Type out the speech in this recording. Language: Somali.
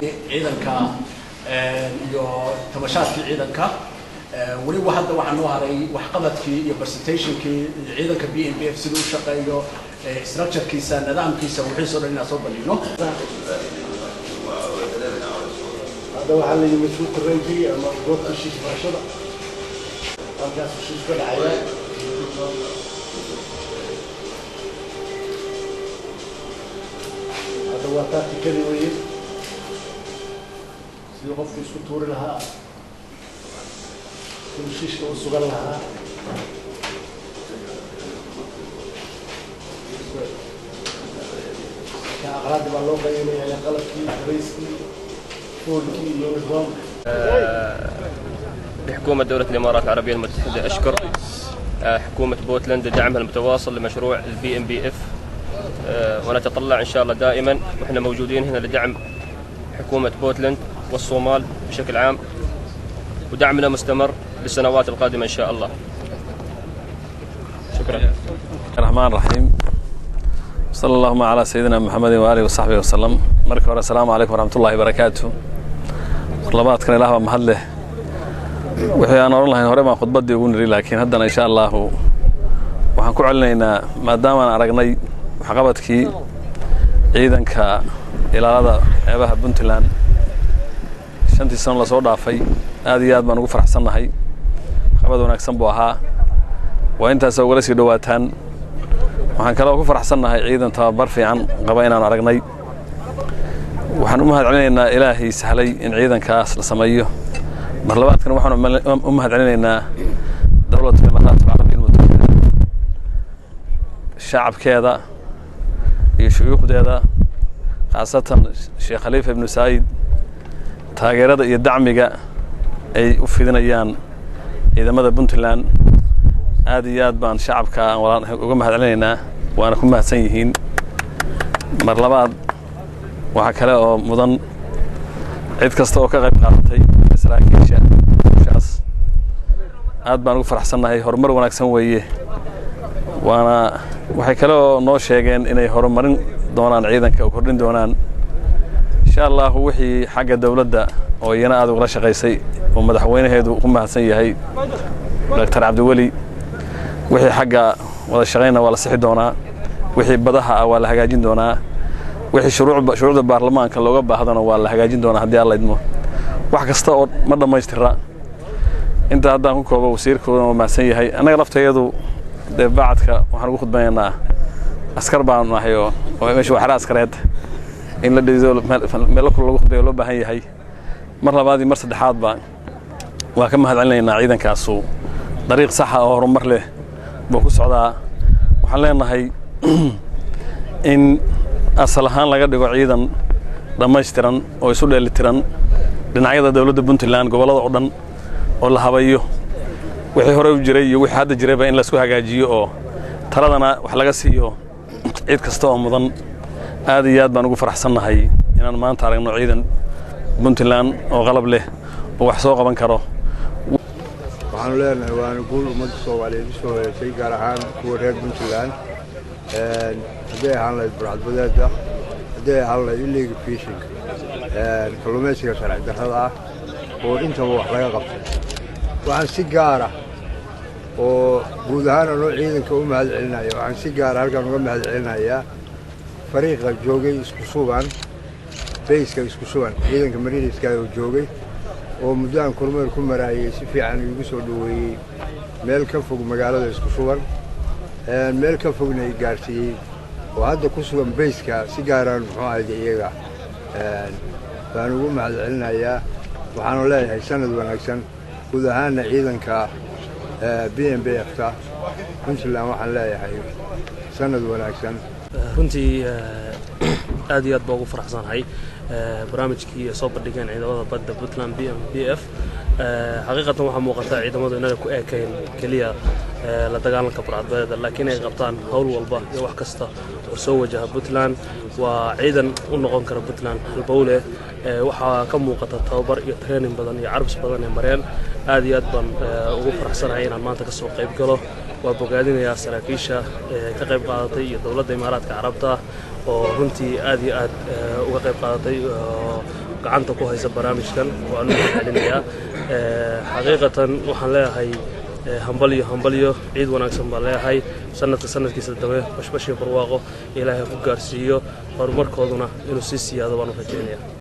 Ciidanka iyo tamashaadkii ciidanka weliba hadda waxaa noo haray waxqabadkii iyo presentationkii ciidanka BNBF siduu u shaqeeyo, structurekiisa, nidaamkiisa, wixiisoo dhan inaan soo bandhigno. Hadda waxaa la yimid shooting range ama goobta shiish barashada, halkaasuu shiish ka dhacaya. Hadda waa tacticadii weye, sidii qofku isku tuuri lahaa, siduu shiishka u sugan lahaa. Marka aqraadi baa loo qaybinayaa, qalabkii, darayskii, foolkii iyo uniform. لحكومة دولة الإمارات العربية المتحدة، أشكر حكومة بوتلاند لدعمها المتواصل لمشروع البي ام بي اف، ونتطلع إن شاء الله دائما وإحنا موجودين هنا لدعم حكومة بوتلاند والصومال بشكل عام، ودعمنا مستمر للسنوات القادمة إن شاء الله. شكرا. الرحمن الرحيم، صلى اللهم على سيدنا محمد وآله وصحبه وسلم. Marka hore, asalaamu calaykum waraxmatullahi barakaatu. Labaadkan ilaah baa mahad leh. Wixii aan odhan lahayn hore baan khudbaddii ugu niri, laakiin haddana insha Allahu waxaan ku celinaynaa, maadaamaan aragnay waxqabadkii ciidanka ilaalada xeebaha Puntland 5-tii sano lasoo dhaafay, aad iyo aad baan ugu faraxsannahay. Waxqabad wanaagsan buu ahaa, waa intaas ugala sii dhowaataan. Waxaan kaloo ku faraxsannahay ciidan tababar fiican qaba inaan aragnay. Waxaan u mahad celinaynaa Ilaahay sahlay in ciidankaas la sameeyo. Mar labaadkan waxaan u mahad celinaynaa Dowladda Imaaraat Alcarabiya Almutaxida, shacabkeeda iyo shuyuukhdeeda, khaasatan Sheekh Khaliifa Ibnu Saayid, taageerada iyo dacmiga ay u fidinayaan ciidamada Puntland. Aad iyo aad baan shacabka aan uga mahad celinaynaa, waana ku mahadsan yihiin. Mar labaad waxaa kale oo mudan cid kasta oo ka qayb qaadatay, saraakiisha shaas. Aad baan ugu faraxsannahay, horumar wanaagsan weeye. Waana waxay kale oo noo sheegeen inay horumarin doonaan ciidanka oo kordhin doonaan insha Allahu. Wixii xagga dowladda oo iyana aad ugala shaqaysay oo madaxweynaheedu ku mahadsan yahay, Doctor Cabdiweli, wixii xagga wada shaqayna waa la sixi doonaa, wixii badaha ah waa la hagaajin doonaa, wixii shuruucda baarlamaanka looga baahdana waa la hagaajin doonaa haddii Alla idmo. Wax kasta oo ma dhammaystira. Inta haddaan ku koobo, wasiirkoodana waa mahadsan yahay. Annaga laftayadu dee bacadka waxaan ugu khudbaynaynaa askar baanu nahay, oo meesha waa xero askareed, in la dhiso meelo kale lagu khudbayo loo baahan yahay. Mar labaad iyo mar saddexaadba waa ka mahad celinaynaa. Ciidankaasu dariiq saxa oo horumar leh buu ku socdaa. Waxaan leenahay in asal ahaan laga dhigo ciidan dhammaystiran oo isu dheelitiran dhinacyada dowladda Puntland, gobollada oo dhan oo la habayo, wixii hore u jiray iyo wixii hadda jirayba in laisku hagaajiyo oo taladana wax laga siiyo cid kasta oo mudan. Aad iyo aad baan ugu faraxsannahay inaan maanta aragno ciidan Puntland oo qalab leh oo wax soo qaban karo. Waxaanu leenahay waana guul ummadda Soomaaliyeed usoo horeysay, gaar ahaan kuwa reer Puntland, hadday ahaan lahayd burcadbadeeda, hadday ahaan lahayd illegal fishing, kalluumaysiga sharci darrada ah, oo intaba wax laga qabtay. Waxaan si gaara oo guud ahaan anoo ciidanka u mahad celinaya, waxaan si gaara halkan uga mahad celinayaa fariiqa joogay Isku Suban, baseka Isku Suban, ciidanka mariiniska oo joogay oo muddo aan kormeer ku maraayey si fiican iigu soo dhoweeyey meel ka fog magaalada Isku Suban, meel ka fogna i gaarsiiyey, oo hadda ku sugan baseka. Si gaaraan muxuu ahayde iyaga baan ugu mahad celinayaa. Waxaanu leeyahay sanad wanaagsan. Guud ahaanna ciidanka BNBF ta Puntland waxaan leeyahay sanad wanaagsan. Runtii aad iyo aad baa ugu faraxsanahay barnaamijkii ay soo bandhigeen ciidamada badda Puntland BNBF. Xaqiiqatan waxaa muuqata ciidamadu inana ku ekayn keliya la dagaalanka burcadbadeeda, laakiin ay qabtaan howl walba iyo wax kasta oo soo wajaha Puntland. Waa ciidan u noqon kara Puntland halbowleh. Waxaa ka muuqata tababar iyo training badan iyo carbis badan ee mareen. Aad iyo aad baan ugu faraxsanahay inaan maanta ka soo qayb galo. Waa bogaadinayaa saraakiisha ka qayb qaadatay iyo dowladda Imaaraadka Carabta oo runtii aad iyo aad uga qayb qaadatay. Gacanta ku haysa barnaamijkan waan u mahadcelinayaa. Xaqiiqatan waxaan leeyahay hambalyo, hambalyo, ciid wanaagsan baan leeyahay. Sanadka sanadkiisa dambe bashbash iyo barwaaqo Ilaahay ku gaarsiiyo, horumarkooduna inuu sii siyaado baan u rajaynaya.